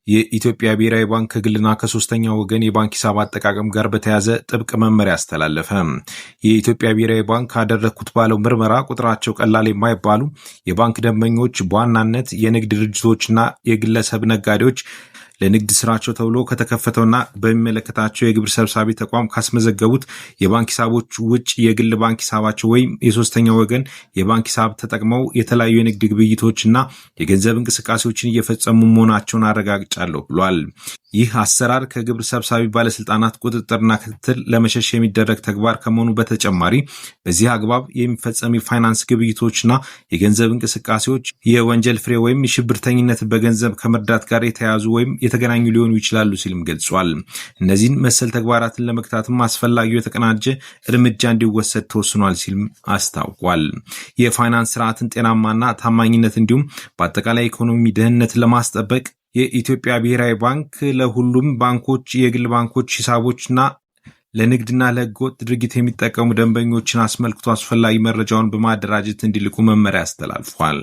የኢትዮጵያ ብሔራዊ ባንክ ከግልና ከሶስተኛ ወገን የባንክ ሂሳብ አጠቃቀም ጋር በተያያዘ ጥብቅ መመሪያ አስተላለፈ። የኢትዮጵያ ብሔራዊ ባንክ አደረግኩት ባለው ምርመራ ቁጥራቸው ቀላል የማይባሉ የባንክ ደንበኞች በዋናነት የንግድ ድርጅቶችና የግለሰብ ነጋዴዎች ለንግድ ስራቸው ተብሎ ከተከፈተውና በሚመለከታቸው የግብር ሰብሳቢ ተቋም ካስመዘገቡት የባንክ ሂሳቦች ውጭ የግል ባንክ ሂሳባቸው ወይም የሶስተኛ ወገን የባንክ ሂሳብ ተጠቅመው የተለያዩ የንግድ ግብይቶችና የገንዘብ እንቅስቃሴዎችን እየፈጸሙ መሆናቸውን አረጋግጫለሁ ብሏል። ይህ አሰራር ከግብር ሰብሳቢ ባለስልጣናት ቁጥጥርና ክትትል ለመሸሽ የሚደረግ ተግባር ከመሆኑ በተጨማሪ በዚህ አግባብ የሚፈጸም የፋይናንስ ግብይቶችና የገንዘብ እንቅስቃሴዎች የወንጀል ፍሬ ወይም የሽብርተኝነት በገንዘብ ከመርዳት ጋር የተያያዙ ወይም የተገናኙ ሊሆኑ ይችላሉ ሲልም ገልጿል። እነዚህን መሰል ተግባራትን ለመግታትም አስፈላጊው የተቀናጀ እርምጃ እንዲወሰድ ተወስኗል ሲልም አስታውቋል። የፋይናንስ ስርዓትን ጤናማና ታማኝነት እንዲሁም በአጠቃላይ ኢኮኖሚ ደህንነት ለማስጠበቅ የኢትዮጵያ ብሔራዊ ባንክ ለሁሉም ባንኮች፣ የግል ባንኮች ሂሳቦችና ለንግድና ለህገወጥ ድርጊት የሚጠቀሙ ደንበኞችን አስመልክቶ አስፈላጊ መረጃውን በማደራጀት እንዲልኩ መመሪያ አስተላልፏል።